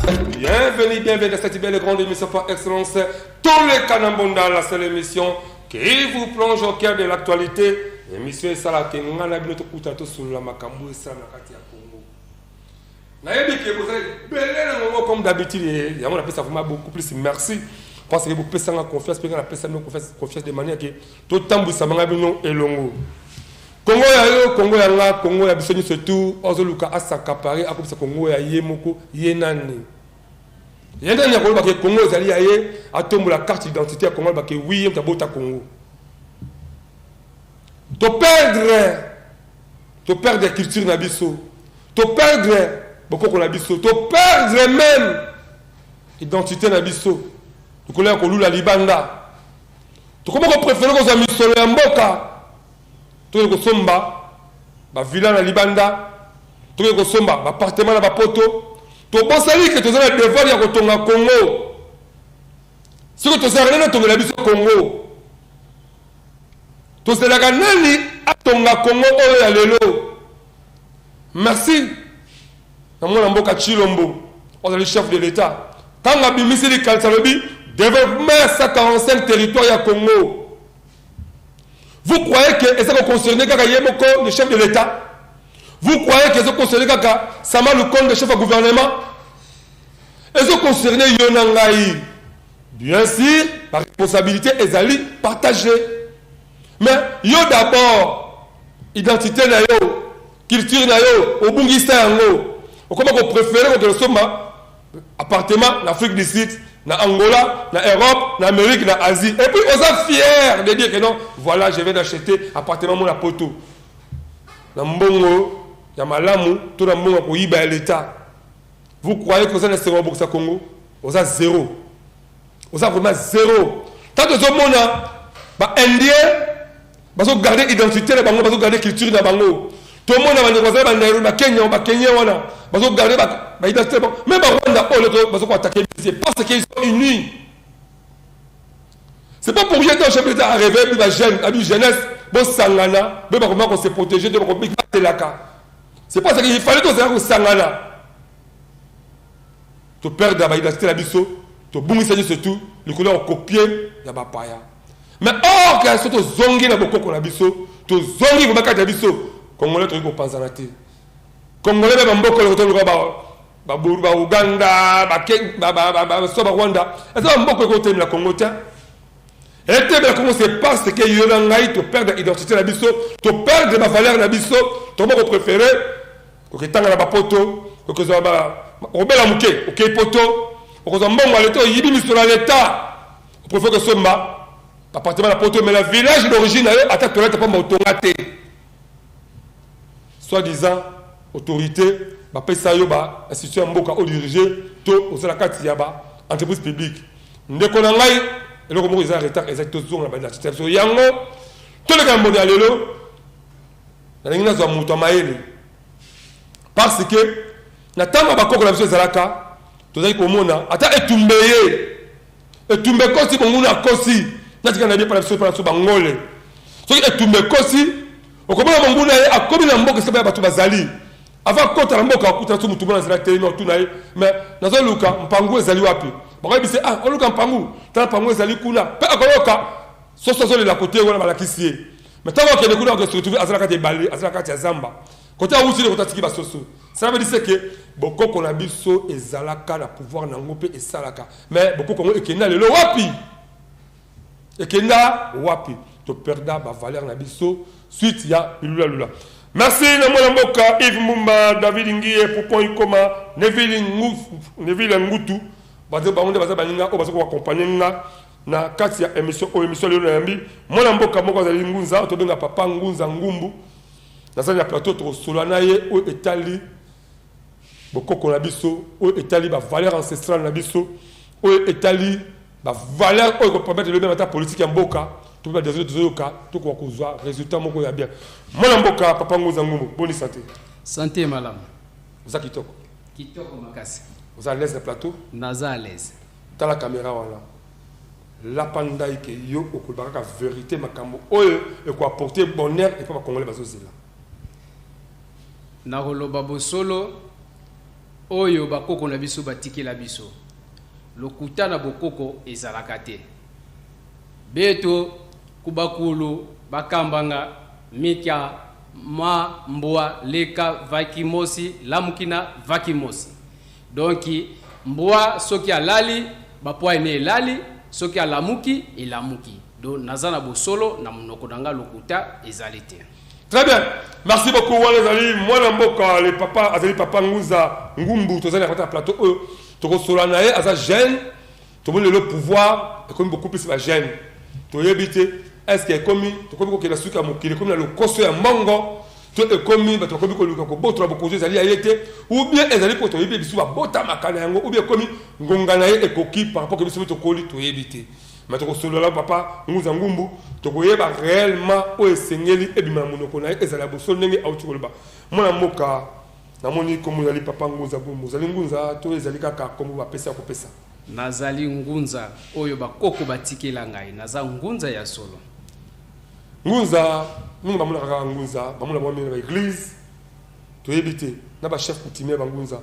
Bienvenue, bienvenue dans cette belle et grande émission par excellence. Tous les Kanambonda, la seule émission qui vous plonge au cœur de l'actualité. Émission esalaka nga na bino tokuta tosolola makambo esala na kati ya Congo. Nayebi ke boza ebele na ngongo comme d'habitude, yango napesa vraiment beaucoup plus merci parce que bopesanga confiance mpe nga napesa bino confiance, confiance de manière ke totambwisama nga bino elongo. Congo ya yo, Congo ya nga, Congo ya biso nyonso tu. Azoluka as'accaparer, akobisa Congo ya ye moko. Ye nani? Ye nani akoloba ke Congo ezali ya ye? Atombola carte d'identité ya Congo, alobake oui, ye moto abota Congo. Toperdre culture na biso, toperdre bokoko na biso, toperdre même identité na biso likolo ya kolula libanda. Tokoma kopréférer kozwa misolo ya mboka, tokoki kosomba bavilla na libanda, tokoki kosomba baappartement na bapoto. Tobosali ke toza na devoir ya kotonga Congo. Soki tozalaka nani atongela biso Congo? Tozelaka nani atonga Congo oyo ya lelo? Merci na mwana mboka Chilombo, ozali chef de l'État. Ntango abimisi likanisi, alobi développement ya 145 territoire ya Congo. Vous croyez que eza koconcerner kaka ye moko le chef de l'État? Vous croyez que ezoconcerner kaka Sama Lukonde, chef ya gouvernement? Ezoconcerner yo na ngai. Bien sûr, la responsabilité ezali partagée, mais yo d'abord, identité na yo, culture na yo, obungisa yango. Okoma kopréférer kokende osomba appartement na Afrique du Sud, na Angola, na Europe, na Amérique, na Asie, et puis oza fier de dire que non, voilà, je viens d'acheter appartement mo na poto, na mbongo ya malamu to na mbongo ya koyiba ya l'État. Vous croyez que oza na esengo ya bokisa Congo? Oza zéro, oza vraiment zéro. Tant tozomona baindien bazogarder identité na bango, bazogarder culture na bango, tomona bandeko bazala banairobi, bakenya, bakenya wana bazogarder baidentité na bango, même barwanda oyo bazokoattaquer biso parce qu'ils sont unis. C'est pas pour rien que chef d'État arrivé bi bajeune abi jeunesse bosangana mpe bakoma kose protéger te, bakobatelaka. C'est pas ça qu'il fallait. Tozala kosangana. Toperdre baidentité na biso, tobungisa nyonso tu likolo ya kocopier ya bapaya. Mais or ke so tozongi na bokoko na biso, tozongi vraiment kati ya biso Congolais, tokoki kopanzana te. Congolais mpe bamboka oyo toluka, bauganda, so barwanda, eza bamboka ekotelemela Congo te. Etemela Congo, c'est parce que yo na ngai toperdre identité na biso, toperdre bavaleur na biso. Tokoma kopréférer koketanga na bapoto, kokozwa okobela moke, okei poto, okozwa mbongo ya leta, oyibi misolo ya leta, opréférer kosomba appartement na poto, mais na village d'origine na yo, ata toilette pamba otonga te. Soit disant autorité, bapesa yo bainstitution ya mboka odirige to ozala kati ya ba entreprise publique. Ndeko na ngai, eloko moko eza retard ezali tozonga na baidentité na biso. Yango toleka na mbono ya lelo. Nalingi nazwa moto ya mayele parce que na ntango ya bakoko na biso ezalaka, tozali komona ata etumba ye, etumba ekosi, bonguna akosi, natika na biepa na biso, epa na biso bangole. Soki etumba ekosi, okomona monguna ye akomi na mboka esika ya bato bazali. Avant akota na mboka, akuta so motu mona nzela telemi, otuna ye: "Mais nazoluka mpangu, ezali wapi?" Bakoyebisa: "Ah, oluka mpangu, tala mpangu ezali kuna." Mpe akoyoka soso azolela kote wana, balakisi ye. Mais ntango akende kuna, ake se retrouver azala kati ebale, azala kati ya zamba. Kote awuti kote atiki basoso. Ça veut dire que bokoko na biso ezalaka na pouvoir nango mpe esalaka. Mais bokoko yango ekenda lelo wapi? Ekenda wapi? Toperda bavaleur na biso suite ya bilulalula. Merci na mwana mboka Yves Mbumba, David Ngie, Poupon Ikoma, Neville Ngutu. Baza bango nde baza baninga oyo baza koaccompagner nga na kati ya émission oyo. Émission lelo, nayambi mwana mboka moko azali Ngunza, tobenga Papa Ngunza Ngumbu. Nazali na plateau, tokosola na ye oyo etali bokoko na biso, oyo etali bavaleur ancestrale na biso, oyo etali bavaleur oyo ekopermettre lobi ata politique ya mboka to mpe badésordre tozoyoka, tokoka kozwa résultat moko ya bien. Mwana mboka Papa Ngunza Ngumbu, boni santé? Santé malamu. Oza kitoko. Kitoko makasi. Oza à l'aise na plateau? Naza à l'aise. Tala caméra wana, lapa ndai ke yo okoloba kaka vérité, makambo oyo ekoapporter bonheur epa bacongolais bazozela. Nakoloba bosolo. Oyo bakoko na biso batikela biso. Lokuta na bokoko ezalaka te. Beto kubakulu bakambanga mika ma mbwa leka vakimosi lamukina vakimosi. Donc mbwa soki alali bapwa ene elali, soki alamuki elamuki. Donc naza na bosolo na monoko na nga, lokuta ezali te. Très bien, merci beaucoup. Wana ezali mwana mboka, le papa azali papa Ngunza Ngumbu. Tozali na kati ya plateau oyo, tokosola na ye. Aza jeune. Tomoni lelo pouvoir ekomi beaucoup plus bajeune. Toyebi te, est ce que ekomi tokomi kokenda suki ya mokili, ekomi na lokoso ya mbongo, to ekomi bato bakomi koluka kobotola bokonzi ezali ya ye te, ou bien ezali mpo toyebi biso babotamaka na yango, ou bien ekomi ngonga na ye ekoki par rapport ke biso mpe tokoli, toyebi te. Mais tokosolola papa Ngunza Ngumbu, tokoyeba réellement oyo esengeli ebima na monoko na ye, ezala ya bosolo ndenge auti koloba. Mwana mboka, namoni kombo ezali papa Ngunza Ngumbu. Ozali Ngunza to ezali kaka kombo bapesa ya kopesa? Nazali ngunza oyo bakoko batikela ngai, naza ngunza ya solo. Ngunza mingi bamonaka kaka ngunza, bamona bango mingi na baeglise. Toyebi te na bachef coutumier bangunza,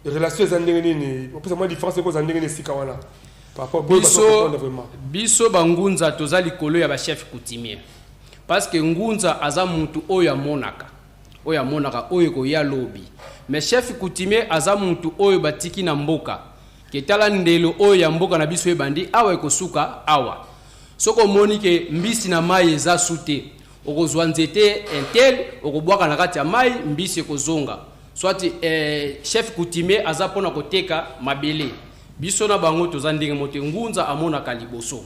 relation eza ndenge nini? Opesa mwa différence ekozala ndenge nini esika wana par rapport boyo bato Biso comprendre vraiment? Biso bangunza toza likolo ya bachef coutumier, parce que ngunza aza mutu oyo amonaka, oyo amonaka oyo ekoya lobi. Mais chef coutumier aza mutu oyo batiki na mboka ke tala ndelo oyo ya mboka na biso ebandi awa, ekosuka awa. Soki omoni ke mbisi na mai eza su te, okozwa nzete intel, okobwaka na kati ya mai, mbisi ekozonga. Soit chef coutumier aza mpona koteka mabele. Biso na bango toza ndenge moko te. Ngunza amonaka liboso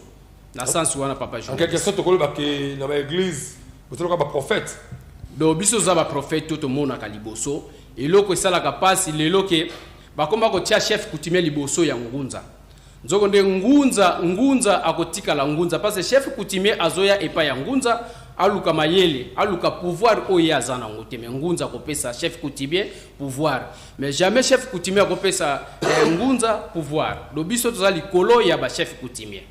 na sens wana, papa En quelque journaliste. Sorte tokoloba ke na baeglise bozalaka baprophète. Donc biso toza baprophète to tomonaka liboso. Eloko esalaka mpasi lelo ke bakoma kotia chef coutumier liboso ya ngunza. Nzoko nde ngunza, ngunza akotikala ngunza, parce que chef coutumier azoya epai ya ngunza aluka mayele, aluka pouvoir oyo ye aza nango te. Mais ngunza akopesa chef coutumier pouvoir, mais jamais chef coutumier akopesa ngunza pouvoir. Donc biso toza likolo ya bachef coutumier.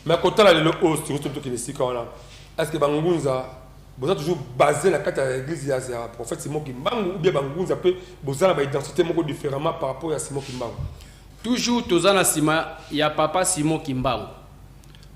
Mais kotala lelo oyo, surtout tokende esika wana, est ce que bangunza boza toujours basé na kati ya église ya prophète Simon Kimbangu, ou bien bangunza mpe boza na baidentité moko différemment par rapport ya Simon Kimbangu? Toujours toza na nsima ya papa Simon Kimbangu,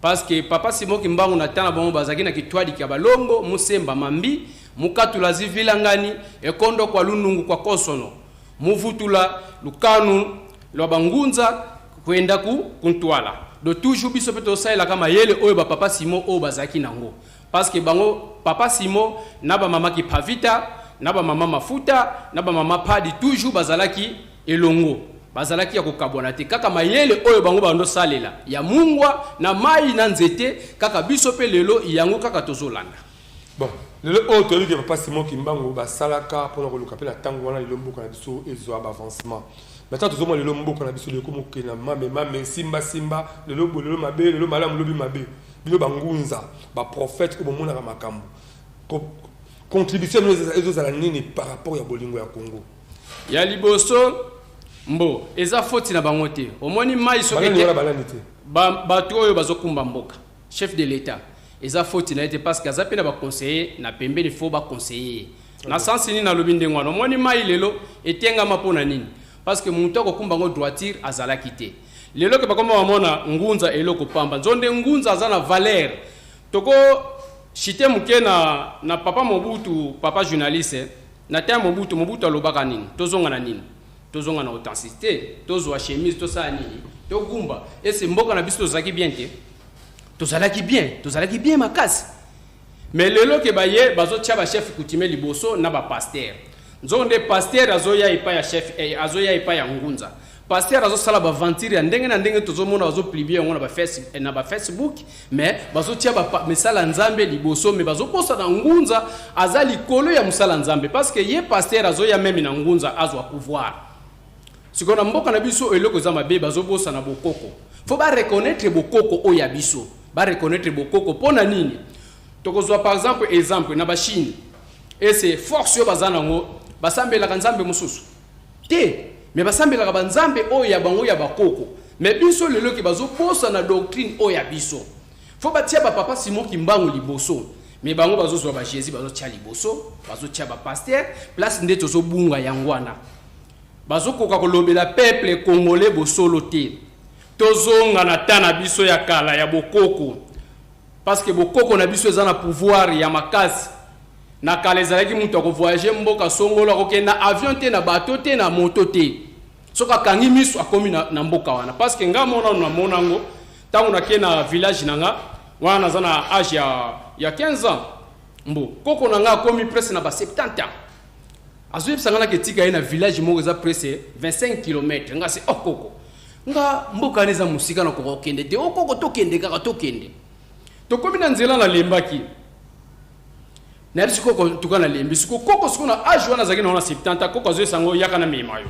parce que papa Simon Kimbangu na ntango na bango bazalaki na kitwadiki ya balongo musemba mambi mukatula zivilangani ekondo kwa lunungu kwa kosono muvutula lukanu lwa bangunza kwenda ku kuntwala. Donc toujours biso mpe tosalelaka mayele oyo bapapa Simon oyo bazalaki nango, parce que bango papa Simon na bamama Kipavita na bamama Mafuta na bamama Padi toujours bazalaki elongo, bazalaki ya kokabwana te. Kaka mayele oyo bango bandosalela ya mungwa na mai na nzete, kaka biso mpe lelo yango kaka tozolanda. Bon, lelo oyo toyebi ke papa Simon Kimbangu basalaka mpona koluka mpe na ntango wana lelo mboka na biso ezwa baavancement. Mais ntango tozomona lelo mboka na biso lelo mokende na mame mame, simba simba, lelo boye, lelo mabe, lelo malamu, lobi mabe, bino bangunza baprophète oyo bomonaka makambo, contribution bino ezozala nini par rapport ya bolingo ya Congo? Ya liboso, mbo eza foti na bango te. Omoni mai soki Banani wana? Banani te? Bato oyo bazokumba mboka, chef de l'État eza foti na ye te, parce que aza mpe na baconseiller na pembeni. Faut baconseiller ye na sens nini? Nalobi ndenge wana, omoni mai lelo etengama mpo na nini? Parce que moto akokumba yango droiture azalaki te. Lelo ke bakoma bamona ngunza eloko pamba, nzo nde ngunza aza na valeur. Toko chite moke na papa Mobutu, papa journaliste. Na temps ya Mobutu, Mobutu alobaka nini? Tozonga na nini? Tozonga na authenticité, tozwa chemise, tosala nini, togumba. Ese mboka na biso tozalaki bien te? Tozalaki bien, tozalaki bien makasi. Mais lelo ke baye bazotia bachef coutumier liboso na bapaster, nzoko nde paster azoya epai ya chef, azoya epai ya ngunza, paster azosala baventure ya ndenge na ndenge. Tozomona bazopublier yango na bafacebook, mais bazotia misala Nzambe liboso, mais bazobosana ngunza aza likolo ya mosala Nzambe, parce que ye paster azoya meme na ngunza azwa pouvoir. Sikoyo na mboka na biso eloko eza mabe, bazobosana bokoko. Faut bareconnaître bokoko oyo ya biso, bareconnaître bokoko. Mpo na nini? Tokozwa par exemple na bachine, ese force oyo baza nango, basambelaka nzambe mosusu te, mais basambelaka banzambe oyo ya bango ya bakoko. Mais biso lelo ke bazobosana doctrine oyo ya biso. Faut batia bapapa Simon Kimbangu liboso, mais bango bazozwa baJésus, bazotia liboso, bazotia bapaster place. Nde tozobunga yango wana. Bazokoka kolobela peuple congolais bosolo te. Tozonga na ta na biso ya kala ya bokoko, parce que bokoko na biso eza na pouvoir ya makasi. Na kala ezalaki moto akovoyage mboka songolo, akokende na avion te, na bateau te, na moto te. Soki akangi miso, akomi na mboka wana. Parce que nga mona, namona yango ntango nakei na village na nga wana, naza na age ya 15 ans. Mbo koko na nga akomi presque na ba 70 ans, azoyebisa nga naka etika ye na village moko eza presque 25 km. Nga se: "Oh koko, nga mboka wana eza mosika, na koka kokende te." "O koko, tokende kaka, tokende." Tokomi na nzela, nalembaki. Nayebi sikoyo tuka nalembi. Sikoyo koko, sikoyo na age wana azalaki nango na 70 ans, koko azoyesa ngo: "Yaka na mema yo."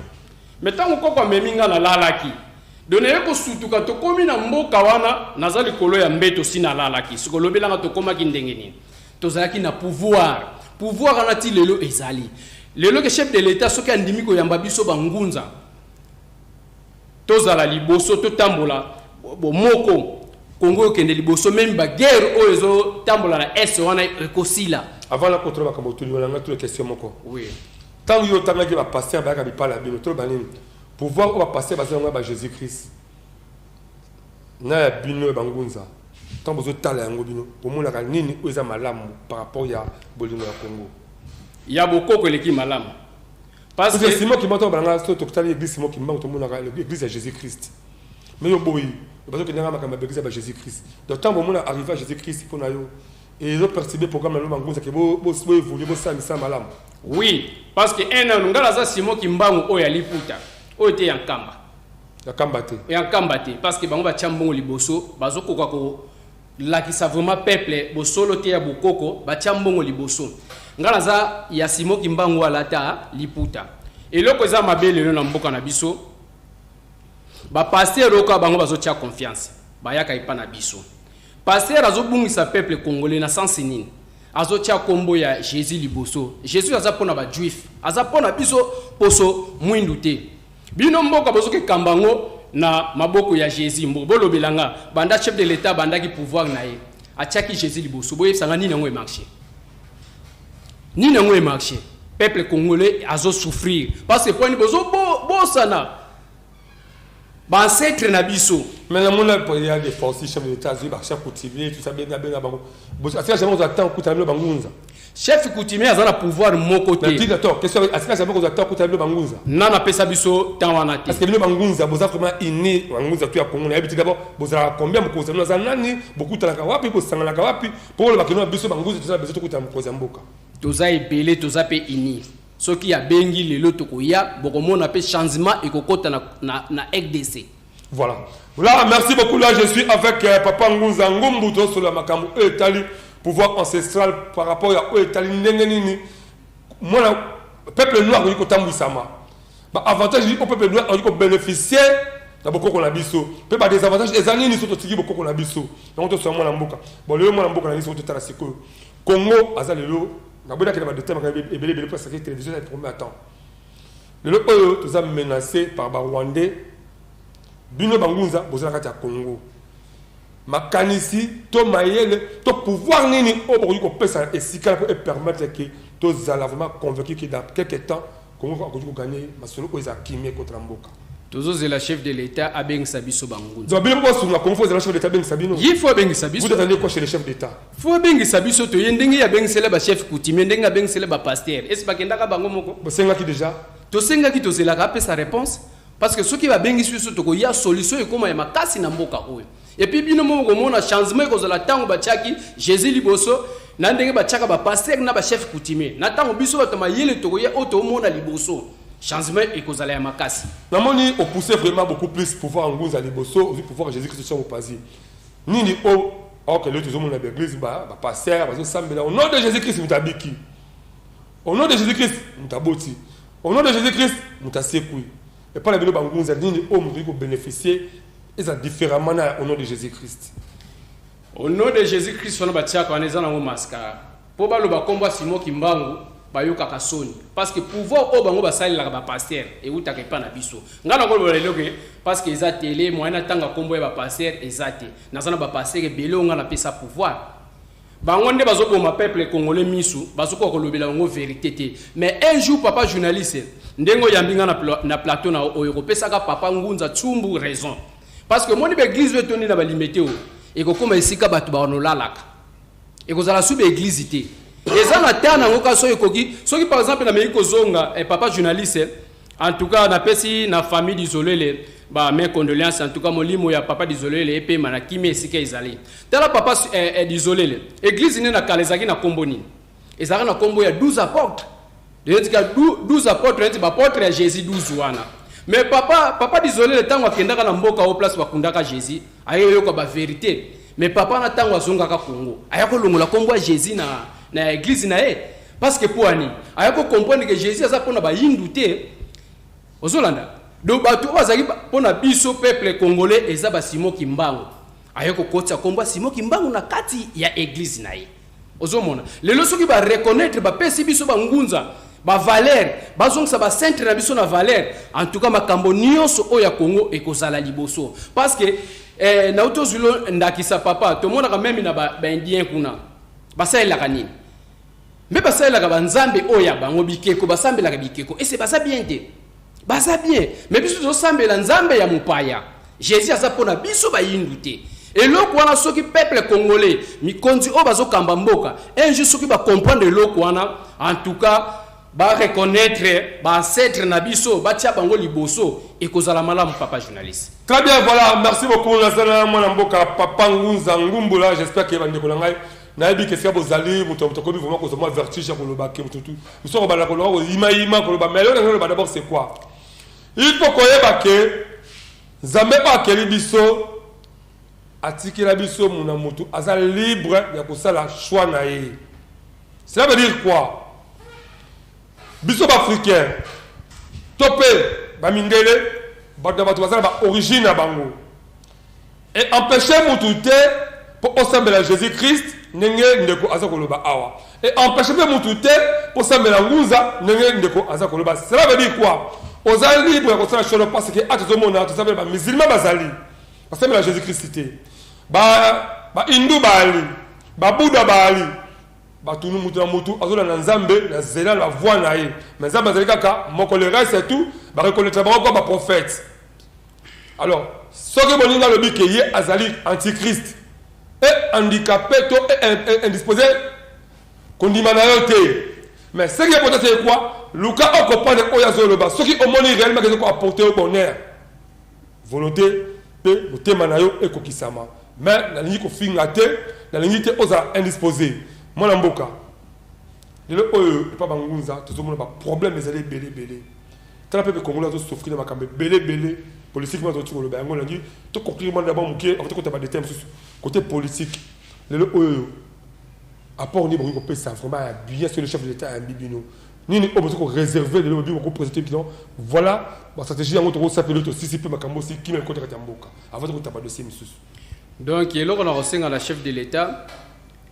Mais ntango koko amemi nga, nalalaki. Donc naye kosutuka, tokomi na mboka wana, naza likolo ya mbeto, si nalalaki. Sikoyo lobelanga, tokomaki ndenge nini? Tozalaki na pouvoir. Pouvoir wana ti lelo ezali. Lelo ke chef de l'État soki andimi koyamba biso bangunza, tozala liboso, totambola bomoko, Kongo okende liboso. Même baguerre oyo ezotambola na Est wana ekosila. Avant na contrôle makambo otuni wana, nga tuna question moko. Oui. Ntango yo otangaki bapasteur bayaka bipala ya bino, toloba nini? Pouvoir oyo bapasteur baza yango ya ba Jésus Christ na ya bino ya bangunza, ntango bozotala yango, bino bomonaka nini oyo eza malamu par rapport ya bolingo ya Congo? Ya bokoko eleki malamu. Parce que Simon Kimbangu, ntango balanga so tokotali église Simon Kimbangu, tomonaka église ya Jésus Christ. Mais yo boyi bazokendanga makambo ya église ya ba Jésus Christ. Donc ntango bomona arrivé ya Jésus Christ, mpo na yo ezoperturbe programme na bino bangunza ke boévolue, bosala misala malamu? Oui, parce que un an ngai naza Simon Kimbangu oyo ya liputa oyo te, ya Nkamba. Ya Kamba te. Ya Nkamba te, parce que bango batia mbongo liboso. Bazokoka kolakisa vraiment peuple bosolo te ya bokoko, batia mbongo liboso. Ngai naza ya Simon Kimbangu alata liputa. Eloko eza mabe lelo na mboka na biso, bapasteur oyo kaka bango bazotia confiance, bayaka epa na biso. Pasteur azobungisa peuple congolais na sens nini? Azotia nkombo ya Jésus liboso. Jésus aza mpo na bajuif, aza mpo na biso poso mwindu te. Bino mboka bozokekamba yango na maboko ya Jésus. Mboka bolobela nga, banda chef de l'État bandaki pouvoir na ye, atiaki Jésus liboso, boyebisanga nini yango emarché? Nini yango emarché? Peuple congolais azosouffrir parce que poani bozobosana baancêtre na biso. Mais namona il y a des forces, chef de l'État azwi bachef coutumier, tout ça, benga benga bango. Asika jamais kozwa temps okutana bino bangunza? Chef coutumier aza na pouvoir moko te. Attends, question: asika jamais kozwa temps okutana bino bangunza? Nana apesa biso temps wana te. Parce que bino bangunza boza vraiment ini bangunza to ya Kongo, nayebi te. D'abord bozalaka combien? Mokonzi bino aza nani? Bokutanaka wapi? Bosanganaka wapi mpo olobaka bino biso bangunza toza na besoin tokutana mokonzi ya mboka? Toza ebele, toza mpe ini. Soki abengi lelo, tokoya, bokomona mpe changement ekokɔta na RDC. Voilà. Là, merci beaucoup. Là, je suis avec Papa Ngunza Ngumbu sur la makambo oyo etali pouvoir ancestral par rapport à oyo etali ndenge nini moi peuple noir okoki kotambwisama, ba avantage au peuple noir okoki kobénéficier na bokoko na biso, mpe ba désavantage eza nini so totiki bokoko na biso. Yango tosoya mwana mboka. Bon, lelo mwana mboka na biso, totala sikoyo Congo aza lelo. Naboyaki na badétail makambo ebele ebele mpo saki télévision ya premier temps. Lelo oyo toza menacé par barwandais. Bino bangunza boza na kati ya Congo, makanisi to mayele to pouvoir nini oyo bokoki kopesa esika mpo epermettre ke tozala vraiment convaincu ke dans quelque temps Congo akoki kogagner masolo oyo eza kimia ekota na mboka? Tozozela chef de l'État abengisa biso bangunza. Donc bino mpo bosunga Congo, faut ezala chef d'État abengisa bino? Ye faut abengisa biso. Vous attendez quoi chez le chef d'État? Faut abengisa biso, toye ndenge abengisele bachef coutumier, ndenge abengisele bapasteur. Esi bakendaka bango moko. Bosengaki déjà? Tosengaki, tozelaka apesa réponse, parce que soki babengisi biso, tokoya, solution ekóma ya makasi na mboka oyo. Et puis bino moko komona changement ekozala ntango batiaki Jésus liboso na ndenge batiaka bapasteur na bachef coutumier, na ntango biso bato mayele tokoya, oyo tomona liboso, changement ekozala ya makasi. Namoni opousse vraiment beaucoup plus pouvoir ngunza liboso, ozwi pouvoir Jésus Christ so mopazi nini o okele. Tozomona baeglise, bapasteur bazosambela au nom de Jésus Christ, moto abiki au nom de Jésus Christ, moto aboti au nom de Jésus Christ, moto asekwi. Epai na bino bangunza, nini oyo moto oyi kobénéficier eza différemment na au nom de Jésus Christ? Au nom de Jésus Christ wana batiaka wana eza nango mascara mpo baloba nkombo ya Simon Kimbangu, bayokaka soni, parce que pouvoir oyo bango basalelaka bapasteur eutaka epa na biso. Ngai nakoloba lelo ke parce que eza tele, moyen natanga nkombo ya bapasteur eza te. Naza na bapasteur ebele oyo ngai napesa pouvoir. Bango nde bazoboma peuple congolais misu, bazokoka kolobela bango vérité te. Mais un jour, papa journaliste, ndenge oyambi nga na plateau na oyo, kopesaka papa Ngunza Tsumbu raison, parce que omoni baéglise oyo etondi na balimete oyo, ekokóma esika bato banolalaka, ekozala su baéglise te. Eza na terre nango kaka soki ekoki. Soki par exemple nameki kozonga, papa journaliste, en tout cas napesi na famille Dizolele ba mes condoléances. En tout cas molimo ya papa Dizolele epema na kimia esika ezali. Tala papa Dizolele, église nde na kala ezalaki na nkombo nini? Ezalaka na nkombo ya 12 apôtres, neti ka 12 apôtres, neti baapôtre ya Jésus 12 wana. Mais papa Dizolele, ntango akendaka na mboka oyo place bakundaka Jésus, ayeyoka bavérité. Mais papa na ntango azongaka Congo, aya kolongola nkombo ya Jésus na église na ye, parce que mpo ani aya kocomprendre que Jésus aza mpona bayindu te. Ozolanda? Donc bato oyo bazalaki mpona biso peuple congolais eza basimo Kimbangu. Aye kokotisa nkombo ya Simo Kimbangu na kati ya église na ye. Ozomona lelo, soki bareconnaître, bapesi biso bangunza bavaleur, bazongisa bacentre na biso na valeur, en tout cas makambo nyonso oyo ya Congo ekozala liboso. Parce que nauti ozwilo ndakisa, papa, tomonaka même na baindien kuna basalelaka nini? Mpe basalelaka banzambe oyo ya bango, bikeko, basambelaka bikeko. Ese baza bien te? Baza bien. Mais biso tozosambela nzambe ya mopaya. Jésus aza mpona biso bayindu te. Eloko wana, soki peuple congolais, mikonzi oyo bazokamba mboka, un jour soki bacomprendre eloko wana, en tout cas bareconnaître baancêtre na biso, batia bango liboso, ekozala malamu, papa journaliste. Très bien, voilà, merci beaucoup. Nazala mwana mboka papa Ngunza Ngumbula. J'espère que bandeko na ngai, nayebi ke esika bozali, moto akomi vraiment kozwa mwa vertige ya koloba ke moto tu mosu akobanda koloba, koyimayima koloba. Mais eloko naloba d'abord, c'est quoi? Il faut koyeba ke Nzambe oyo akeli biso atikela biso muna motu aza libre ya kosala choix na ye. Cela veut dire quoi? Biso baafricain to mpe bamindele, bato na bato baza na baorigine na bango. E empêche mutu te mpo osambela Jésus Christ ndenge ndeko aza koloba awa, e empêche mpe mutu te mpo osambela ngunza ndenge ndeko aza koloba. Cela veut dire quoi? Oza libre ya kosala choix, parce que ata tozomona, tozambela, bamusulman bazali basambela Jésus Christ te, bahindu baali, babuda baali, batunu. Mutu na mutu azolanda Nzambe na nzela na voie na ye, mais Nzambe azali kaka moko. Le reste tout bareconnaître bango kwa baprophète. Alors soki boninga alobi ke ye azali antichrist e handicapé to e indisposé, kondima na yo te. Mais ce qui est important, c'est quoi? Luka ocomprendre oyo azoloba. Soki omoni réellement ke koapporter yo bonheur, volonté mpe motema na yo ekokisama. Mais nalingi kofinga te, nalingi te ozala indisposé. Mwana mboka, lelo oyo epa bangunza tozomona baproblème ezali ebele ebele. Tala, mpe congolais azosouffrir na makambo ebele ebele. Politique ma toti koloba yango, nalingi toconclure mwa d'abord moke avant tokota badétail mosusu. Côté politique, lelo oyo apport nini bokoki kopesa vraiment ya bien sur le chef de l'État ayambi bino? Nini oyo bozoki koréserve lelo bobi bokoprésente bino? Voilà bastratégie yango tokosapela tosisi mpe makambo osi kimia ekota kati ya mboka avant tokota badossier misusu. Donc eloko na kosenga na chef de l'État,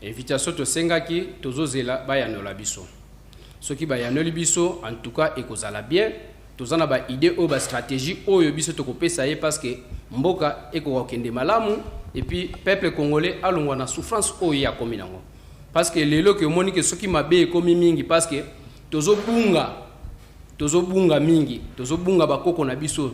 invitation tosengaki, tozozela bayanola biso. Soki bayanoli biso, en tout cas ekozala bien. Toza na baidée oyo, bastratégie oyo biso tokopesa ye, parce que mboka ekoka kokende malamu et puis peuple congolais alongwa na souffrance oyo ye akomi nango. Parce que lelo ke omoni ke soki mabe ekomi mingi, parce que tozobunga, tozobunga mingi, tozobunga bakoko na biso,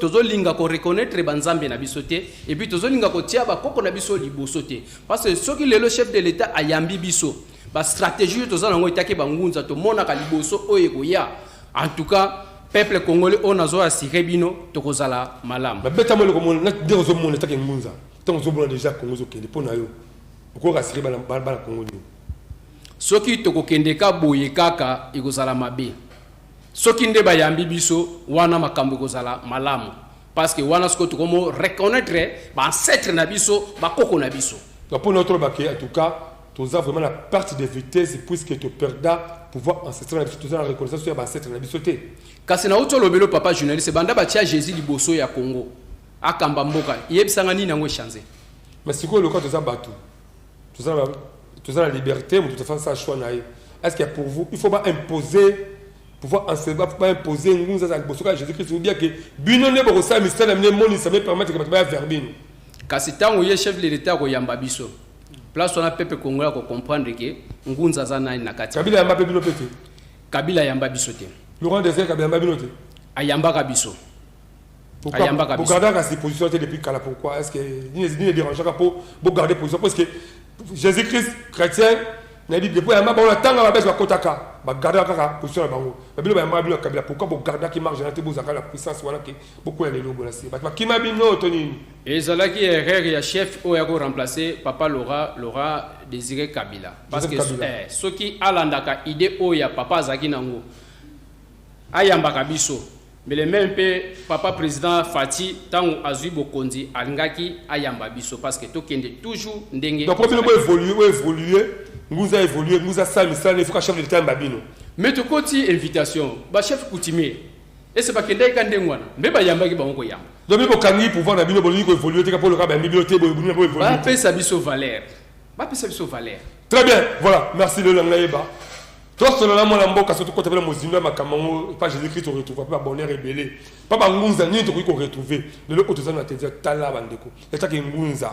tozolinga koreconnaître banzambe na biso te, et puis tozolinga kotia bakoko na biso liboso te. Parce que soki lelo chef de l'État ayambi biso, bastratégie oyo toza nango etaki bangunza, tomonaka liboso oyo ekoya. En tout cas peuple congolais oyo nazo assurer bino, tokozala malamu. Babeta mo eloko mona nde ozomona etaki ngunza. Ntango ozomona déjà Congo ezokende, mpo na yo okoki assurer bana Congo nini? Soki tokokende ka boye kaka, ekozala mabe. Soki nde bayambi biso wana, makambo ekozala malamu, parce que wana sikoyo tokomo reconnaître baancêtre na biso, bakoko na biso. Donc mpo na yo tolobake, en tout cas toza vraiment na perte de vitesse, puisque toperda pouvoir ancestral na biso, toza na reconnaissance ya baancêtre na biso te. Kasi nauti olobeli, papa journaliste, banda batia Jésus liboso ya Congo akamba mboka, yebisanga nini yango echange? Mais sikoyo lokola toza bato, toza na liberté, moto tofasa choix na ye. Est ce que pour vous il faut ba imposer pouvoir enseigner, ba imposer ngunza za liboso kaka Jésus Christ, ou bien ke bino nde bokosala misala na bino emonisa me permettre ke bato baya vers bino? Kasi ntango ye chef de l'État akoyamba biso, Place wana peuple congolais akocomprendre ke Ngunza aza nani na kati. Kabila yamba mpe bino mpe te? Kabila ayamba biso te. Laurent Désiré Kabila yamba bino te? Ayambaka biso. Ayambaka biso. Bogardaka si position te depuis kala, pourquoi? Est ce que nini nini dérangeaka mpo bogarde position? Parce que Jésus Christ chrétien nayebi depuis ayamba bango na ntango babelge bakotaka, bagardaka kaka position na bango. Babino bayambaka bino ya Kabila, pourquoi bogardaki marge na te, bozalaka na puissance wana ke bokwela lelo bona se bato bakima bino to nini? Ezalaki erreur ya chef oyo akoremplace papa Laurent Désiré Kabila, parce que Kabila. Soki alandaka idée oyo ya papa azalaki nango, ayambaka biso mbele. Même mpe papa président Fati, ntango azwi bokonzi, alingaki ayamba biso, parce que tokende toujours ndenge. Donc po bino boévolue, boévolue, Nguza évolue, Nguza asala misala, efoka chef de l'état yamba bino. Mais tokoti invitation, bachef coutumier ese bakendaki ka ndenge wana, mbe bayambaki bango koyamba. Donc bino bokangi pouvoir na bino, bolingi koévolue te ka mpo loka bayambi bino te, boye bino boévolue te. Bapesa biso valeur, bapesa biso valeur. Très bien, voilà, merci. Lelo na ngai yeba tosolola mwana mboka, so tokota mpe na mozindo ya makambo yango pa Jésus Christ, toretrouve mpe babonheur ebele mpa bangunza. Nini tokoki koretrouve lelo oyo toza na télévision? Tala bandeko, etaki Ngunza,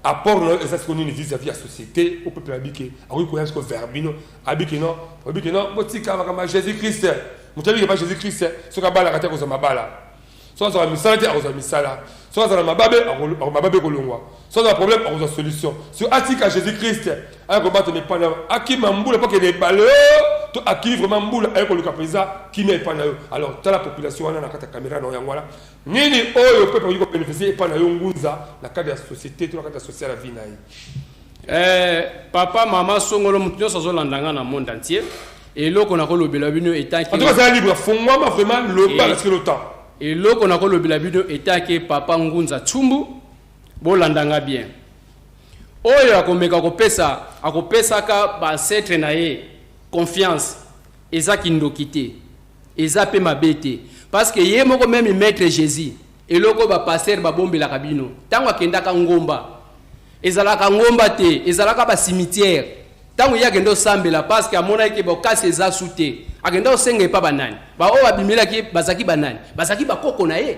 apport na yo eza sikoyo nini vis-à-vis ya société o peuple? Abike akoki koya sikoyo vers bino, abike non, abike non, botika makambo ya Jésus Christ. Moto abike pa Jésus Christ, soki abalaka te, akozwa mabala; soki azwaka misala te, akozwa misala; soki azala mababe, mababe ekolongwa; soki azala problème, akozwa solution. So atika Jésus Christ, aya kobatela epai na yo, akima mbula mpo akende ebale to akimi vraiment mbula, aye koluka mpenza kimia epai na yo. Alors tala population wana na kati ya caméra na yo, yango wana nini oyo peuple akoki kobénéficie epai na yo Ngunza na kati ya société to na kati ya sociale ya vie na ye? Papa, mama songolo, moto nyonso azolanda nga na monde entier, eloko nakolobela bino etaki En tout cas, zala libre, fongwama vraiment, loba parce que le temps. Eloko nakolobela bino etake papa Ngunza Tsumbu, bolanda nga bien. Oyo akomeka kopesa, akopesaka baancêtre na ye confiance, eza kindoki te, eza mpe mabe te, parce que ye moko même maître Jésus, eloko oyo bapasteur babombelaka bino, ntango akendaka ngomba, ezalaka ngomba te, ezalaka bacimetière. Ntango ye akende osambela, parce que amonaki bokasi eza su te, akende osenga epa banani? Baoyo babimelaki bazalaki banani? Bazalaki bakoko na ye.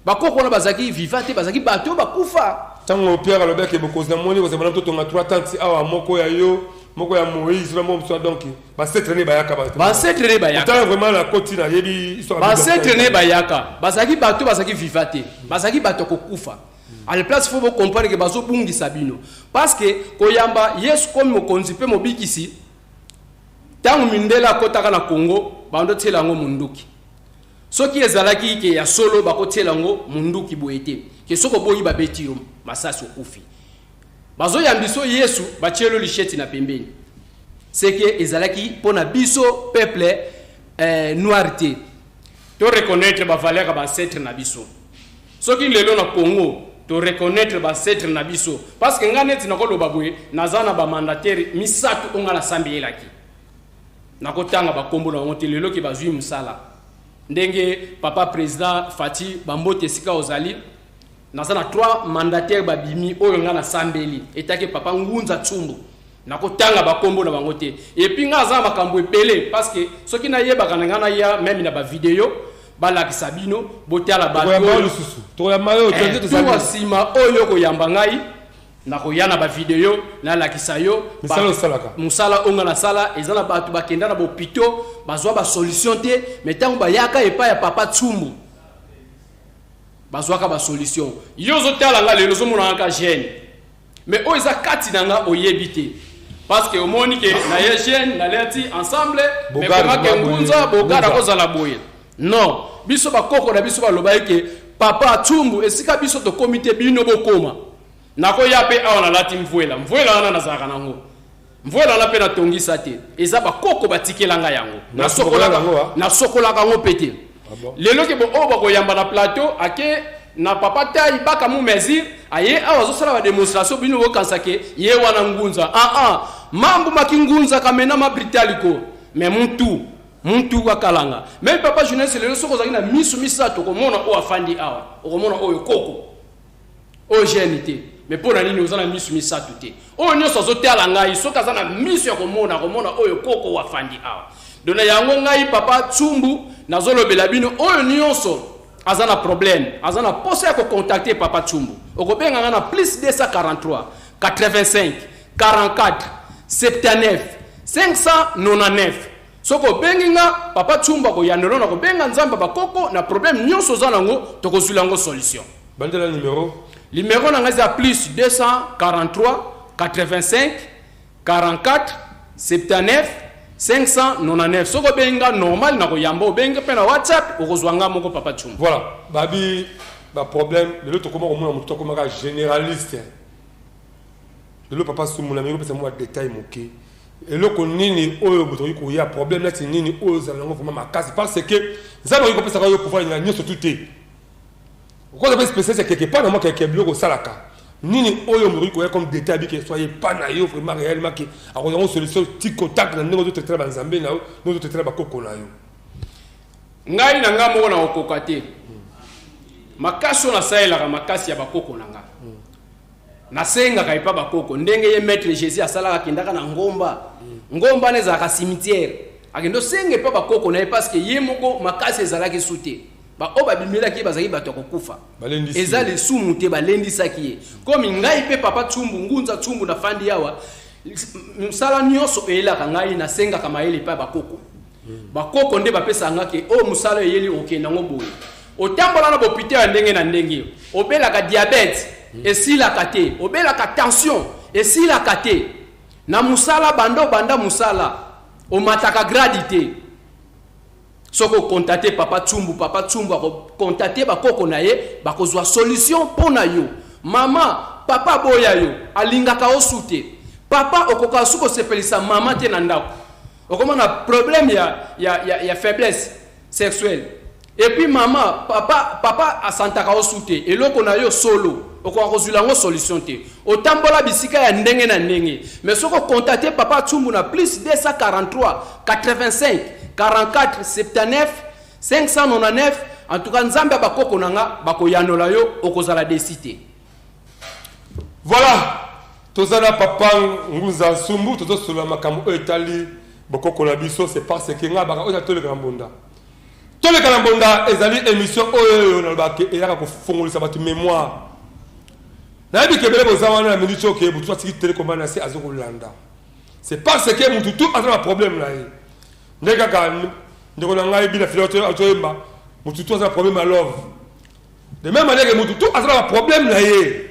Bakoko wana bazalaki vivant te, bazalaki bato oyo bakufa. Ntango Pierre alobaki, bokonzi namoni kozala na totonga trois tentes awa, moko ya yo, moko ya Moïse na moko mosusu. Donc baancêtre ne bayaka. Baancêtre ne bayaka. Otala vraiment na koti, nayebi histoire. Baancêtre ne bayaka, bazalaki bato bazalaki vivant te, bazalaki bato ya kokufa. À la place, faut bocomprendre ke bazobungisa bino, parce que koyamba Yesu komi mokonzi mpe mobikisi, ntango mindele akɔtaka na Congo, bando tiela yango munduki. Soki ezalaki ke ya solo, bakotiela yango munduki boye te, ke soki oboyi, babeti yo masasi, okufi. Bazoyamba biso Yesu, batielo lisheti na pembeni, seke ezalaki mpo na biso peuple noir te. To reconnaître bavaleur ya baancêtre na biso. Soki lelo na Congo to reconnaître baancêtre na biso, parce que ngai neti nakoloba boye, naza na bamandataire misato oyo ngai nasambelelaki. Nakotanga bakombo na bango te. Lelo ke bazwi mosala ndenge papa président Fati, bambote esika ozali. Naza na trois mandataire babimi oyo ngai nasambeli etaki papa Ngunza Tsumbu. Nakotanga bakombo na bango te. Et puis ngai aza na makambo ebele, parce que soki nayebaka na ngai, naya même na bavideo, balakisa bino, botala bato. Tokoyamba yo lisusu, tokoyamba yo. Tuwa nsima oyo koyamba ngai, nakoya na bavideo, nalakisa yo. Misala osalaka. Mosala oyo ngai nasala, eza na bato bakenda na bopito, bazwa basolution te, mais ntango bayaka epai ya papa Tsumbu, bazwaka basolution. Yo ozotala nga lelo, ozomona kaka jeune, mais oyo eza kati na nga oyebi te, parce que omoni ke na ye jeune, naleti ensemble, mais komake Ngunza bogara kozala boye, non. Biso bakoko na biso balobaki ke papa Tsumbu, esika biso tokomi te, bino bokoma. Nakoya mpe awa, nalati mvwela. Mvwela wana nazalaka nango, mvwela wana mpe natongisa te, eza bakoko batikelanga yango. Nasokolaka yango mpe te. Lelo ke oyo bakoyamba na plateau, ake na papa tai baka mu mesure, aye awa azosala badémonstration, bino bokanisa ke ye wana Ngunza. Ah ah, mambu maki Ngunza kamena ma britaliko, mais mutu mutu akalanga. Même papa journaliste, lelo soki ozalaki na miso misato, okomona oyo afandi awa, okomona oyo koko, oyo jeune te. Mais mpo na nini oza na miso misato te? Oyo nyonso azotala ngai, soki aza na miso ya komona, akomona oyo koko oyo afandi awa. Donc na yango ngai papa Tsumbu nazolobela bino, oyo nyonso aza na problème, aza na posa ya kocontacte papa Tsumbu, okobenga ngai na +243. 85 44 79 599. Soki obengi nga Papa Tsumba, koyandelo na kobenga Nzambe bakoko na problème nyonso oza nango, tokozwila yango solution. Bandela numéro. Numéro na ngai eza plus 243 85 44 79 599. Soki obengi nga normal na koyamba, obengi mpe na WhatsApp, okozwa nga moko Papa Tsumba. Voilà, babi baproblème lelo tokoma komona motu akomaka généraliste lelo. Papa Sumbu, na mingi opesa mwa détail moke, eloko nini oyo moto akoki koya, problème nati nini oyo ozala yango vraiment makasi? Parce que Nzambe akoki kopesaka yo pouvoir na nyonso tu te, okoza mpe spécialiste quelque part na mwa quelque biloko osalaka. Nini oyo moto akoki koya comme détail abiki so aye pa na yo vraiment réellement ke akozwa yango solution ti contact na ndenge ozotraitela banzambe na yo, ndenge ozotraitela bakoko na yo? Ngai na ngai moko na kokoka te. Makasi oyo nasalelaka, makasi ya bakoko na nga. Nasengaka epa bakoko ndenge ye Maître Jésus asalaka, akendaka na ngomba. Ngomba wana ezalaka cimetière, akende osenga epa bakoko na ye, parce que ye moko makasi ezalaki su te. Baoyo babimelaki ye bazalaki bato ya kokufa. Balendisi Eza ye. lisumu te, balendisaki ye. Komi ngai mpe Papa Tsumbu, Ngunza Tsumbu, nafandi awa, mosala nyonso eyelaka ngai, nasengaka mayele epai ya bakoko. Bakoko nde bapesaka nga ke oyo mosala eyeli, okende yango boye. Otambola na bopite ya ndenge na ndenge, obelaka diabète esilaka te, obelaka tension esilaka te, na mosala banda obanda mosala omataka grade te. Soki ocontacte Papa Tsumbu, Papa Tsumbu akocontacte bakoko na ye, bakozwa solution mpo na yo. Mama, papa aboya yo, alingaka osu te. Papa, okoka su kosepelisa mama te na ndako, okomona problème ya faiblesse sexuelle. Et puis mama, papa asantaka osu te, eloko na yo solo, okoka kozwila yango solution te. Otambola bisika ya ndenge na ndenge, mais soki ocontacte Papa Tsumbu na plus 243 85 44 79 599, en tout cas Nzambe ya bakoko na nga bakoyanola yo, okozala déçu te. Voilà, toza na Papa Ngunza Nsumbu, tozosolola makambo oyo etali bokoko na biso. C'est parce que ngai baka oyo toleka na mbonda, toleka na mbonda ezali émission oyo nalobaka eyaka kofongolisa bato mémoire. Nayebi ke ebele boza wana na miniti oke butu atiki télécommande na se, aza kolanda. C'est parce que mutu tu aza na problème na ye. Nde kaka ndeko na ngai bina fila atoyemba, mutu tu aza na problème ya love. De même manière que mutu tu aza na problème na ye,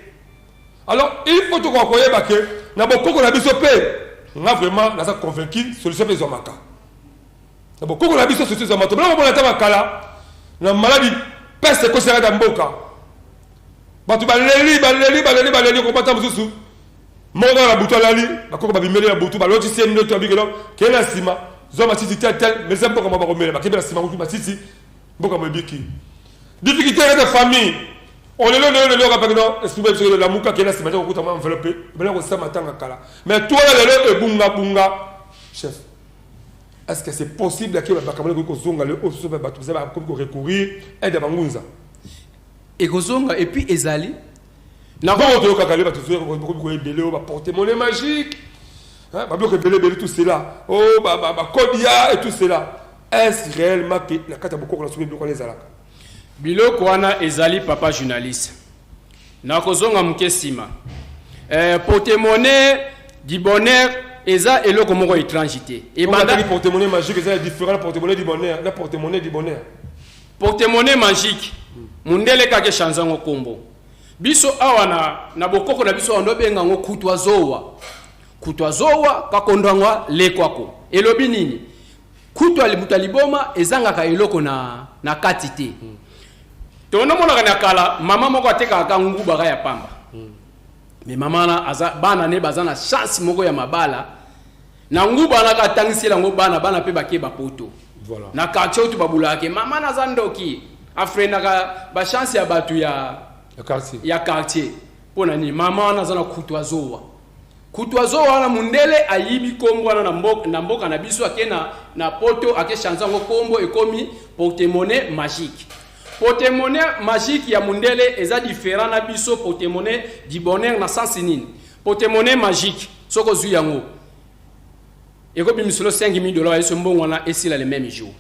alors il faut tokoka koyeba ke na bokoko na biso mpe, nga vraiment naza convaincu, solution mpe ezwamaka na bokoko na biso. Solution ezwamaka. Tobona komona ata makala na maladi peste ekosaka ta mboka, bato baleli, baleli, baleli, baleli, kobata mosusu moko kaka na butu alali, bakoko babimeli na butu, balotisi ye ndoto, abikelo keye na nsima, zwa matiti tel tel, melisa mboka mo bakomela, bakebe na nsima kutu matiti, mboka mo ebiki. Difficulté kati ya famille, olelo lelo lelo kapaki no esprit ba biso lamuka, keye na nsima te, kokuta mwa enveloppe ebele kosama ntanga kala. Mais toala lelo ebungabunga. Chef, est-ce que c'est possible ake bakambo ekoki kozonga lelo oyo soso bato baza bakomi korecourir aide ya bangunza? Ekozonga, et puis ezali. Bongo toyokaka lelo bato bakomi koyebele oyo baporte-monnaie magique, babiloko ebele ebele, tout cela, oh bakodia et tout cela. Est-ce réellement ke na kati ya bokoko na soki biloko wana ezalaka? Biloko wana ezali, papa journaliste. Nakozonga moke nsima. Porte-monnaie du bonheur eza eloko moko étrange te. Ebanda porte-monnaie magique eza différent na porte-monnaie du bonheur, na porte-monnaie du bonheur. Porte-monnaie magique, mundele kaka echange yango nkombo. Biso awa na bokoko na biso awa ndobenga yango kutwa zowa, kutwa zowa kakondwangwa lekwako. Elobi nini? Kutwa moto ya liboma ezangaka eloko na kati te. Tonomonaka na kala, mama moko atekaka ka ngubaka ya pamba. Mais mama wana aza bana ne baza na chance moko ya mabala na nguba wana, ka atangisela yango bana, bana mpe bake bapoto. Na quartier oyo babulaka ke mama naza ndoki, afreinaka bachance ya bato ya ya quartier. Ya quartier. Mpo na nini? Mama wana aza na kutu azowa, kutu azowa wana mundele ayibi nkombo wana na mboka na biso, ake na poto, ake change yango nkombo, ekomi porte-monnaie magique. Porte-monnaie magique ya mundele eza différent na biso porte-monnaie du bonheur na sens nini? Porte-monnaie magique, soki ozwi yango, ekobimiselo 5000 dollars, yeso mbongo wana esila le même jour,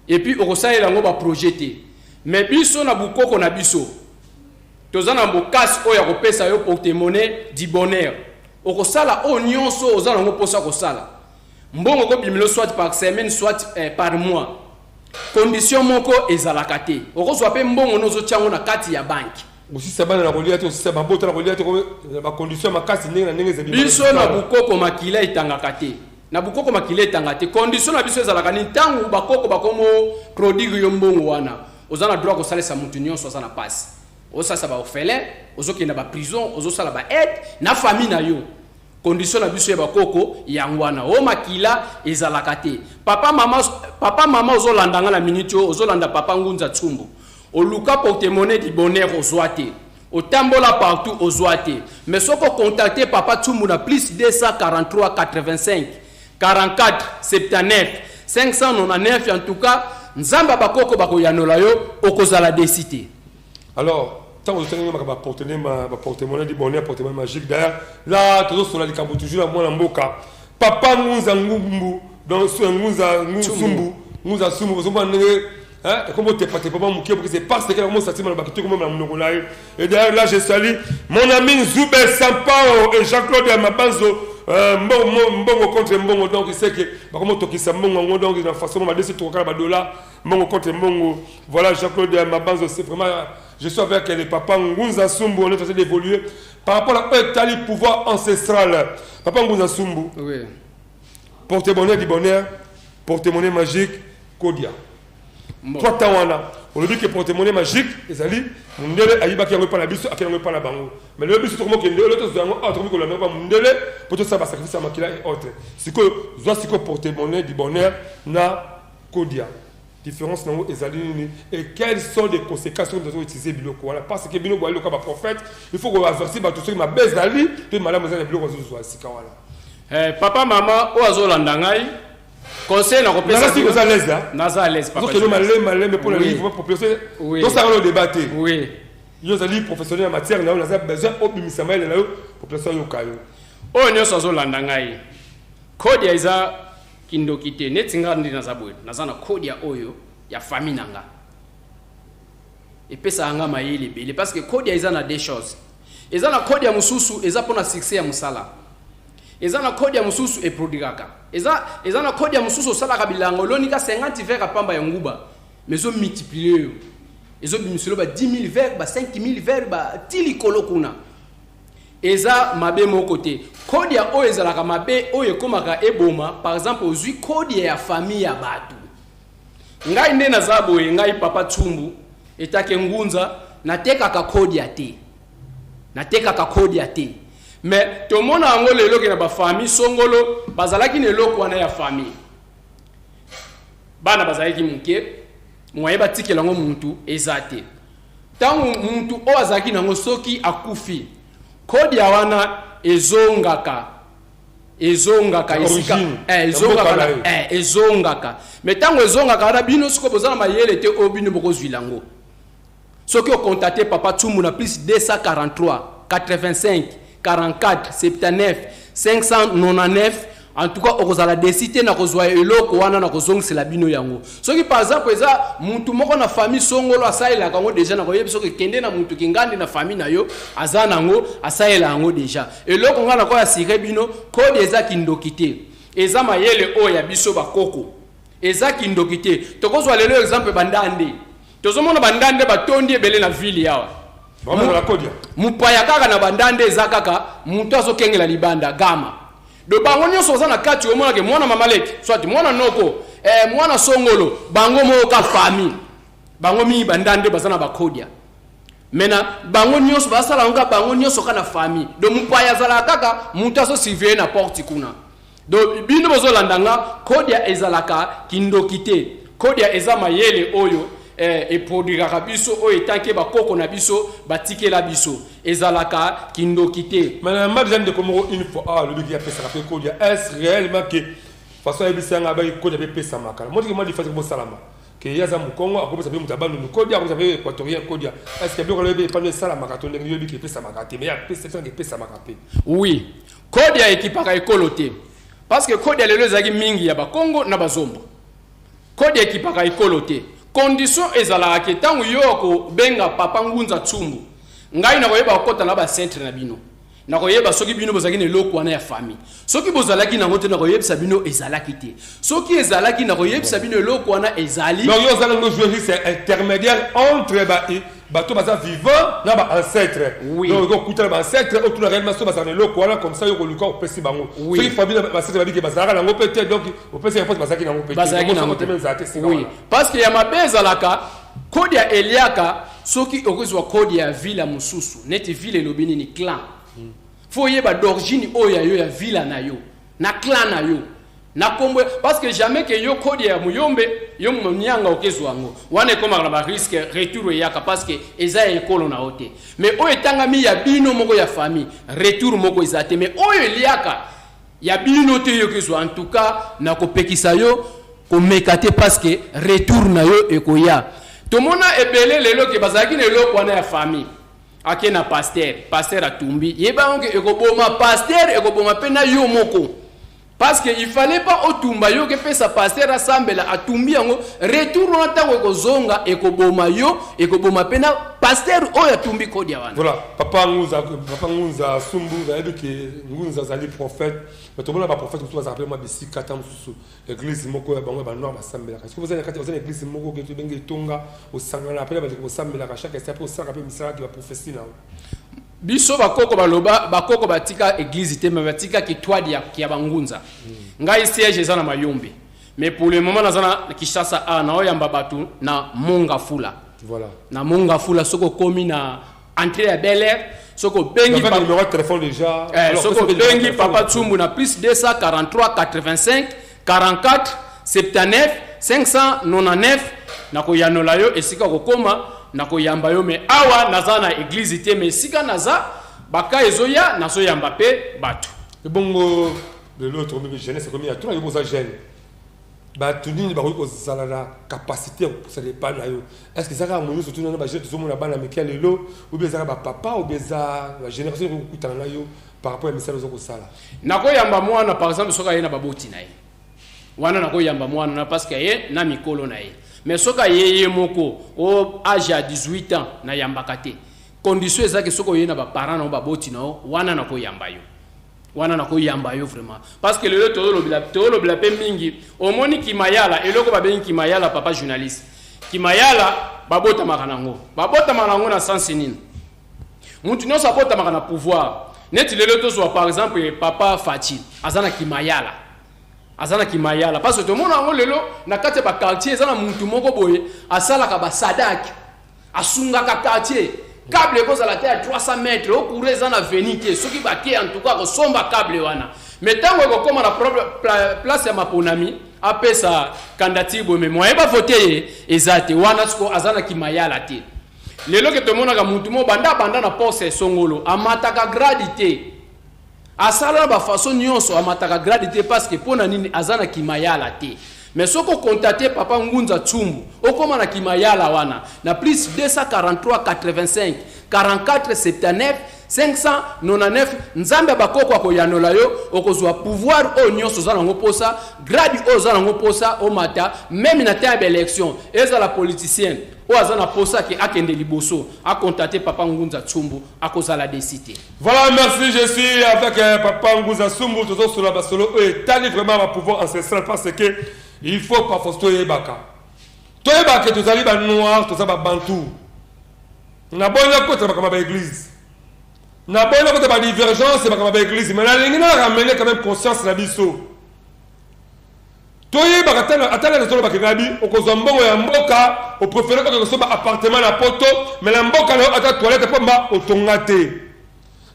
et puis okosalela yango baprojet te. Mais biso na bukoko na biso, Toza na bokasi oyo ya kopesa yo porte-monnaie du bonheur. Okosala oyo nyonso oza nango mposa kosala. Mbongo ekobimela soit par semaine, soit par mois. Condition moko ezalaka te. Okozwa mpe mbongo no, ozotia yango na kati ya banke. Osisa bana na kolia te, osisa mabota na kolia te, bacondition ya makasi ndenge na ndenge ezali. Biso na bukoko, makila etangaka te. Na bukoko, makila etanga te. Condition na biso ezalaka nini? Ntango bakoko bakomo produire yo mbongo wana, oza na droit kosalisa motu nyonso aza na pasi. Osalisa baorphelin, ozokende baprison, ozosala baaide na famille na yo. Condition na biso ya bakoko yango wana. O makila ezalaka te. Papa, mama, papa, mama, ozolanda nga na minute oyo, ozolanda papa Ngunza Tsumbu, oluka porte-monnaie du bonheur, ozwa te. Otambola partout, ozwa te. Mais soki ocontacte papa Tsumbu na +243 85 44 79 599, en tout cas Nzambe ya bakoko bakoyanola yo, okozala déçu te. Alors, ntango totangi makambo baporte-monnaie du bonheur, porte-monnaie magique, d'ailleurs là tozosola likambo toujours ya mwana mboka papa Ngunza Ngumbu, donc Ngunza Sumbu, Ngunza Sumbu. Ozomona ndenge ekomi otepatepa mwa moke, parce que c'est parce que yango sati maloba kitoko mona monoko na ye. Et d'ailleurs là, je salue mon ami Nzube Sampao et Jean-Claude Mabanzo. Mbongo, mbongo contre mbongo, donc c'est que bakomi otokisa mbongo yango, donc na façon badesi tokokala badola, mbongo contre mbongo. Voilà, Jean-Claude Mabanzo, c'est vraiment, je suis avec les papa Ngunza Sumbu, on est en train d'évoluer par rapport à etali pouvoir ancestral. Papa Ngunza Sumbu, oui. Porte-bonheur du bonheur, porte-monnaie magique, kodia. Bon. Trois temps wana, olobi ke porte-monnaie magique ezali mundele ayibaki yango epai na biso, akei yango epai na bango. Mais lelo biso tokomokende, olo tozwa yango awa, tokomi kolanda yango pa mundele mpo tosala basacrifice ya makila et autres. Sikoyo zwa sikoyo porte-monnaie du bonheur na kodia, différence nango ezali nini et quelles sont les conséquences soki tozo utiliser biloko wana? Parce que bino boyali lokola baprophète, il faut koavertir bato soki mabe ezali to malamu eza na biloko bazozwa sika wana. Papa, mama oyo azolanda ngai, conseil nakopesa. Naza sikoyo, oza à l'aise là? Naza à l'aise, papa. Ozokende malembe malembe mpona population. Tosala no débat te. Yo ozali professionnel ya matière na yo, naza besoin obimisa mayele na yo, population ayoka yo. Oyo nyonso azolanda ngai, kodia eza kindoki te. Neti nga nde naza boye, naza na kodia oyo ya famille na nga, epesaka nga mayele ebele, parce que kodia eza na deux choses. Eza na kodia mosusu eza mpona succès ya mosala, eza na kodia mosusu eproduiraka, eza na kodia mosusu osalaka bilanga, olonika 50 verre pamba ya nguba, mais ezomultiplie yo, ezobimiselo ba 10 000 verre, ba 5 000 verre, ba ti likolo kuna. Eza mabe moko te. Kodia oyo ezalaka mabe, oyo ekomaka eboma, par exemple ozwi kodia ya famille ya bato. Ngai nde naza boye, ngai papa Tsumbu etake Ngunza, natekaka kodia te, natekaka kodia te. Mais tomona yango lelo ke na bafamille songolo bazalaki na eloko wana ya famille, bana bazalaki moke, moye batikela yango mutu eza te. Ntango mutu oyo azalaki nango soki akufi, kodia wana ezongaka, ezongaka esika ezongaka, ezongaka. Mais ntango ezongaka wana, bino sikoyo boza na mayele te oyo bino bokozwila yango. Soki ocontacte papa Tsumbu na +243 85 44 79 599, en tout cas okozala déçu te na kozwa eloko wana, na kozongisela bino yango. Soki par exemple eza mutu moko na famille songolo asalelaka yango déjà, na koyebi soki kende na mutu kingandi na famille na yo aza nango, asalela yango déjà. Eloko ngai nakoya assurer bino, kode eza kindoki te, eza mayele oyo ya biso bakoko, eza kindoki te. Tokozwa lelo exemple bandande, tozomona bandande batondi ebele na ville awa. Mopaya kaka na bandande eza kaka moto azokengela libanda gama do bango nyonso baza na kati. Omonake mwana mama leki, soit mwana noko, mwana songolo, bango moko ka famille, bango mingi bandande baza na bakodia. Mena bango nyonso basala yango, bango nyonso ka na famille. Donc mopaya azalaka kaka moto azosurveille na porte kuna. Donc bino bozolanda nga, kodia ezalaka kindoki te. Kodia eza mayele oyo eproduiraka biso, oyo etanke bakoko na biso batikela biso, ezalaka kindoki te. Mais na mba déjà ndeko moko une fois awa alobiki apesaka mpe kodia. Est réellement ke façon ayebisi yanga, abaki kodia mpe epesamaka motiki mwa difasi bosalama ke ye aza mokongo, akopesa mpe moto abandundu kodia, akopesa mpe équatorien kodia? Est ce que biloko alobi epano esalamaka to ndenge yoyebi ke epesamaka te, mais apesa epesamaka mpe? Oui, kodia ekipaka ekolo te, parce que kodia lelo ezalaki mingi ya bakongo na bazombo. Kodia ekipaka ekolo te. Condition ezalaka ke ntango yo akobenga papa Ngunza Tsumbu, Ngai nakoyeba kokɔta na baancêtres na bino, nakoyeba soki bino bozalaki na eloko wana ya famille. Soki bozalaki nango te, nakoyebisa bino ezalaki te. Soki ezalaki, nakoyebisa bino eloko wana ezali. Donc yo oza nango jouer juste intermédiaire entre bato baza vivant na baancêtre. Oui. Donc okokutana baancêtre, otuna réellement so bazala na eloko wana. Comme ça yo koluka, opesi bango. Oui. Soki famille baancêtre babiki bazalaka nango mpe te, donc opesi réponse bazalaki nango mpe te. Bazalaki nango te. Ezala te sika Oui. wana. Parce que ya mabe ezalaka kode ya eliaka. Soki okozwa kode ya ville mosusu, neti ville elobi nini, clan, faut oyeba d'origine oyo ya yo, ya ville na yo, na clan na yo, na kombo, parce que jamais ke yo kode ya muyombe, yo monianga okezwa yango wana, ekomaka na barisque, retour eyaka, parce que eza ya ekolo na yo te. Mais oyo etangami ya bino moko ya famille, retour moko eza te. Mais oyo eliaka ya bino te, yo kezwa, en tout cas nakopekisa yo komeka te, parce que retour na yo ekoya. Tomona ebele lelo ke bazalaki na eloko wana ya famille, ake na pasteur, pasteur atumbi, yeba yango ke ekoboma pasteur, ekoboma mpe na yo moko, parce que il fallait pas otumba. Yo kepesa pasteur asambela, atumbi yango, retour wana ntango ekozonga, ekoboma yo, ekoboma mpe na pasteur oyo atumbi kodia wana. Voilà, papa Ngunza, papa Ngunza Sumbu. Nayebi ke Ngunza azali prophète, mais tomona baprophète mosusu bazalaka mpe mwa bisika, ata mosusu église moko ya bango ya banoir basambelaka. Soki oza na kati, oza na église moko ke tobenge etonga, osangana mpe na bandeko, bosambelaka chaque instant, mpe osalaka mpe misala ya baprophétie na yo? Biso bakoko baloba, bakoko batika église te, mais batika kitwadi ya bangunza. Ngai siège eza na Mayombe, mais pour le moment naza na Kinshasa. A naoyamba bato na Mongafula. Voilà. Na Mongafula, soki okomi na entrée ya Bel Air, soki obengi Avec numéro de téléphone déjà. Eh, soki obengi papa Tsumbu na plus 243 85 44 79 599, nakoyanola yo esika kokoma, nakoyamba yo. Mais awa naza na église te, mais esika naza, baka ezoya, nazoyamba mpe bato. Ebongo lelo tokomi jeunesse, ekomi ya tuna yo boza jeune, bato nini bakoki kozala na capacité ya kopusana epai na yo? Est ce que eza kaka mo nyonso tuna na bajeune tozomona bana mike ya lelo, ou bien ezaka bapapa, ou bien eza bagénération ekoki kokutana na yo par rapport ya misala oza kosala? Nakoyamba mwana, par exemple soki aye na baboti na ye wana, nakoyamba mwana na parce que aye na mikolo na ye. Mais soki aye ye moko o âge ya 18 ans, nayambaka te. Condition ezaki soki oye na baparent na yo, baboti na yo wana, nakoyamba yo wana, nakoyamba yo vraiment. Parce que lelo tozolobela mpe mingi, omoni kimayala, eloko babengi kimayala, papa journaliste, kimayala babotamaka nango. Babotamaka nango na sens nini? Mutu nyonso abotamaka na pouvoir. Neti lelo tozwa par exemple papa Faci, aza na kimayala, aza na kimayala, parce que tomona yango lelo na kati ya baquartier, eza na mutu moko boye asalaka basadaki, asungaka quartier. Câble ekozala te ya 300 mètres, okura eza na veni te, soki bake, en tout cas akosomba câble wana. Mais ntango ekokóma na place ya maponami, apesa candidature boye, mais moyen bavote ye eza te. Wana siko aza na kimayala te. Lelo ke tomonaka mutu mo banda banda na poste esongolo, amataka grade te, asala na bafaçon nyonso, amataka grade te, parce que mpo na nini? Aza na kimayala te. Mais soki ocontacte papa Ngunza Tsumbu, okóma na kimayala wana na plus 243 85 44 79 599, Nzambe ya bakoko akoyanola yo, okozwa pouvoir oyo nyonso oza nango mposa, grade oyo oza nango mposa omata. Même na temps ya baélection, ezala politicien oyo aza na posa ke akende liboso, acontacte papa Ngunza Tsumbu, akozala déçu te. Voilà, merci. Je suis avec papa Ngunza Sumbu. Toujours sur la basolo. Et tali vraiment ma pouvoir ancestral, parce que il faut parfois toyebaka. Toyebaka tozali ba noir, toza ba bantou. Na boyi kota makambo ba église. Na boyi kota ba divergence makambo ba église, mais nalingi na ramener quand même conscience na biso. Toyebaka ata na tolobaka ngabi okozwa mbongo ya mboka, opréféré kaka kosomba appartement na poto, mais na mboka na yo ata toilette pomba otonga te.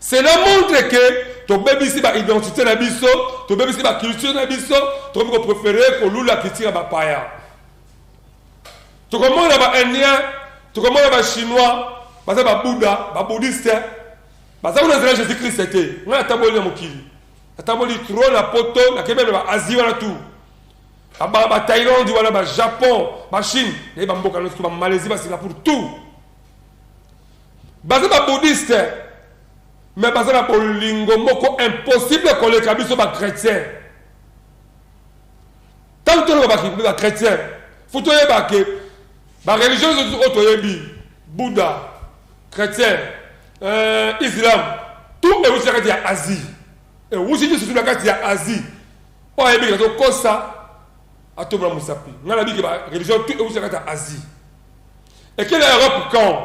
Cela montre que tobebisi baidentité na biso, tobebisi baculture na biso, tokomi kopréféré kolula culture ya bapaya. Tokomona baindien, tokomona bachinois, baza babouddha, babouddhiste, baza kuna nzela Jésus Christ te. Ngai natamboli na mokili, natamboli trop na poto, nakei na baasie wana, tout bathaïlande wana, bajapon, bachine, naye bamboka nyonso, bamalaisie, basingapour, tout baza babouddhiste, mais baza na bolingo moko impossible koleka biso bachrétien. Ntango toloba bachrétien, faut toyeba ke bareligion oyo toyebi, bouddha, chrétien, Islam, tout ewuti na kati ya Asie, ewuti lisusu na kati ya Asie. Oyo ayebiki azokosa, atombola mosapi. Ngai nabiki bareligion tout ewuti na kati ya Asie, ekei na Europe quand?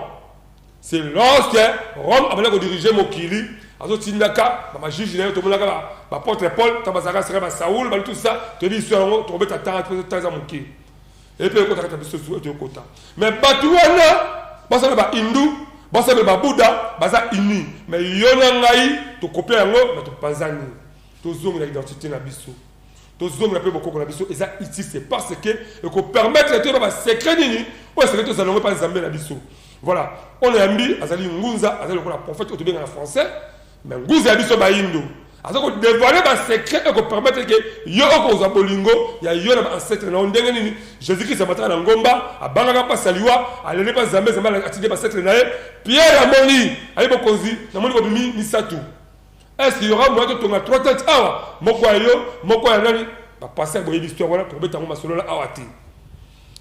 C'est lorsque Rome abandi kodiriger mokili, azotindaka bamajuge na ye. Tomonaka baapôtre Paul ntango bazalaka sika basaul bali, tout ça toyebi histoire yango. Tokobeta tanga, eza moke epe ekota kati ya biso toyokota. Mais bato wana basala bahindu, basala babuda, baza uni. Mais yo na ngai tokopia yango na topanzani. Tozongela identité na biso, tozongela mpe bokoko na biso. Eza utile, c'est parce que ekopermettre toyeba basecret nini oyo esengeli tozala yango epa Nzambe na biso. Voilà, oyo yambi azali ngunza, azali lokola prophète oyo tobenga na français. Mais ngunza ya biso bayindo aza kodévoiler basecret ekopermettre ke yo okozwa bolingo ya yo na baancêtre na yo. Ndenge nini Jésus Christ amataka na ngomba, abangaka mpasi ya liwa, aleli mpa Nzambe, Nzambe atindi baancêtre na ye. Pierre amoni aye: "Bokonzi, namoni bobimi misatu. Est ce qu'il y aura moyen totonga trois tentes awa, moko ya yo, moko ya nani?" Bapaster boyebi histoire wana, tokobeta yango masolo na awa te.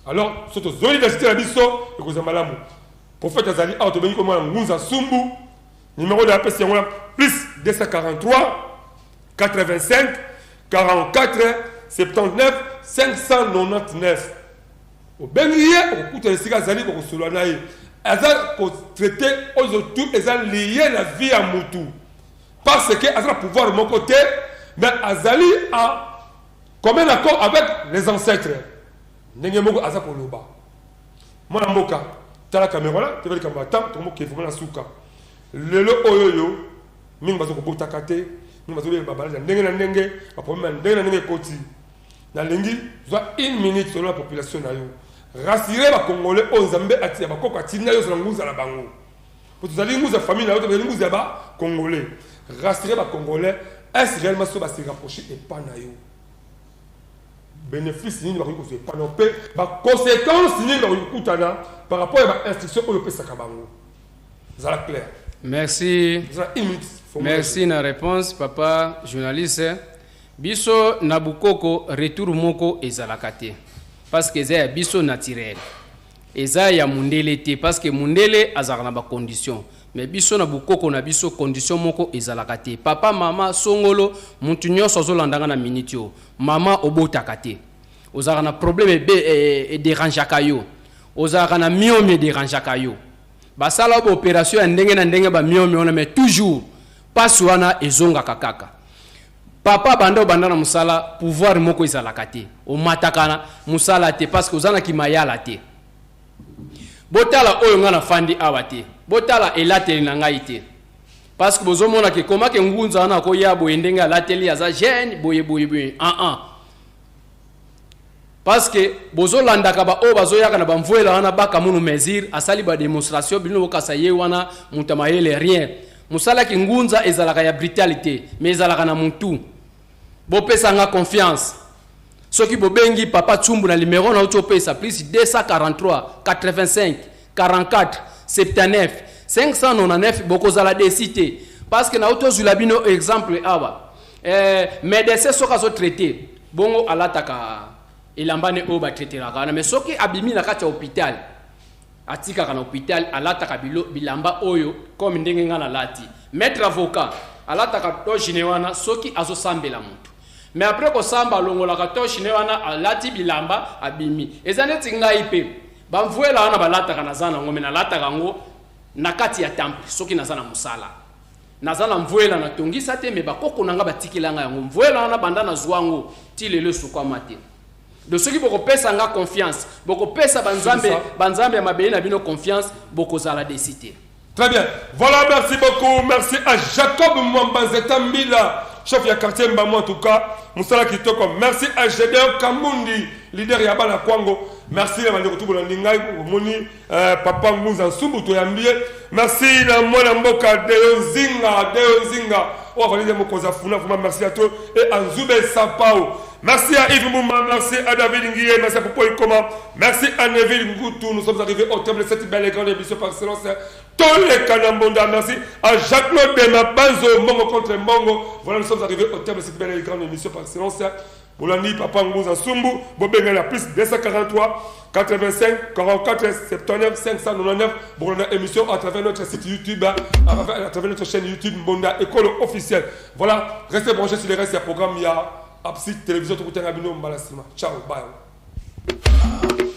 Alors so tozoli identité na biso, ekozala malamu. Prophète azali awa, tobengi komona Ngunza Sumbu. Numéro de apesi yango na plus 243 85 44 79 599. Obengi ye, okokutana esika azali, okosolola na ye. Aza kotraiter oyo tout eza lié na vie ya mutu, parce que aza na pouvoir moko te, mais azali en commun accord avec les ancêtres. Ndenge moko aza koloba: "Mwana mboka, tala caméra wana." Toyeba likambo ya temps, tokomoke vraiment na suka. Lelo oyo oyo mingi baza kobotaka te, mingi bazobela babaladi ya ndenge na ndenge, baproblème ya ndenge na ndenge ekoti. Nalingi zwa une minute solo na population na yo, rassurer bacongolais oyo Nzambe atia bakoko atinda yo ozala ngunza na bango, po tozali ngunza famille na yo, tozali ngunza ya bacongolais. Rassurer bacongolais, est-ce réellement so base rapprocher epa na yo, bénéfice nini bakoki kozwa epa na yo, mpe baconséquence nini bakoki kokutana par rapport ya bainstruction oyo opesaka bango? Ezala clair. Merci. Ezala une minute. Merci na réponse, papa journaliste. Biso na bukoko, retour moko ezalaka te, parce que eza ya biso naturel, eza ya mundele te, parce que mundele azalaka na bacondition. Mais biso na bukoko na biso, condition moko ezalaka te. Papa, mama, songolo, mutu nyonso azolandanga na miniti oyo, mama obotaka te, ozalaka na problème ebe ederangeaka yo, ozalaka na miomi ederangeaka yo, basala baopération ya ndenge na ndenge, bamiomi wana, mais toujours mpasi wana ezongaka kaka. Papa, banda obanda na mosala, pouvoir moko ezalaka te, omataka na mosala te, parce que oza na kimayala te. Botala oyo ngai nafandi awa te, botala elateli na ngai te, parce que bozomona ke komake ngunza wana akoya boye, ndenge alateli, aza jeune boye boye boye. Ah ah, parce que bozolandaka baoyo bazoyaka na bamvwela wana, bakamunu mesure asali badémonstration, bino bokasa ye wana moto ya mayele. Rien, mosalaki ngunza ezalaka ya brutalité, mais ezalaka na mutu. Bopesanga confiance. Soki bobengi papa Tsumbu na numéro na uti opesa, plus 243 85 44 79 599, bokozala déçus te, parce que nauti ozwila bino exemple awa. Médecin soki azotraiter bongo, alataka elamba ne oyo batraiteraka wana, mais soki abimi na kati ya hôpital, atikaka na hôpital, alataka bilamba oyo comme ndenge ngai nalati. Maître avocat alataka toge ne wana soki azosambela motu, mais après kosamba, alongolaka toge ne wana, alati bilamba, abimi. Eza neti ngai mpe, bamvwela wana balataka, naza nango, mais nalataka yango na kati ya temple. Soki naza na mosala, naza na mvwela, natongisa te, mais bakoko na nga batikela nga yango. Mvwela wana, banda nazwa yango ti lelo, esukwama te. Donc soki bokopesa nga confiance, bokopesa banzambe banzambe ya mabele na bino confiance, bokozala déçus te. Très bien. Voilà, merci beaucoup. Merci à Jacob Mwambanzeta Mbila, chef ya quartier Mbamo en tout cas. Moussala Kitoko. Merci à Gédéon Kamundi, leader ya bana Kwango. Merci à Mandeko Tubo Ndingai, Moni, Papa Ngunza Nsumbu Toyambie. Merci na mwana mboka Deo Nzinga, Deo Nzinga. Oh, valide Mokoza Funa, vraiment merci à toi. Et à Nzube Sapao. Merci à Yves Mouma, merci à David Nguye, merci à Popo Ikoma, merci à Neville Ngoutou. Nous sommes arrivés au terme de cette belle et grande émission par excellence. Tous les Kanambonda, merci à Jacques-Claude Dema Banzo, Mongo contre Mongo. Voilà, nous sommes arrivés au terme de cette belle et grande émission par excellence. Bolandi papa Nguza Sumbu, bobenga na plus 243 85 44 79 599. Bolanda émission à travers notre site YouTube, à travers notre chaîne YouTube Mbonda École officielle. Voilà, restez branchés sur les restes ya programme ya Absi Télévision. Tokutanga bino mbala nsima. Ciao, bye.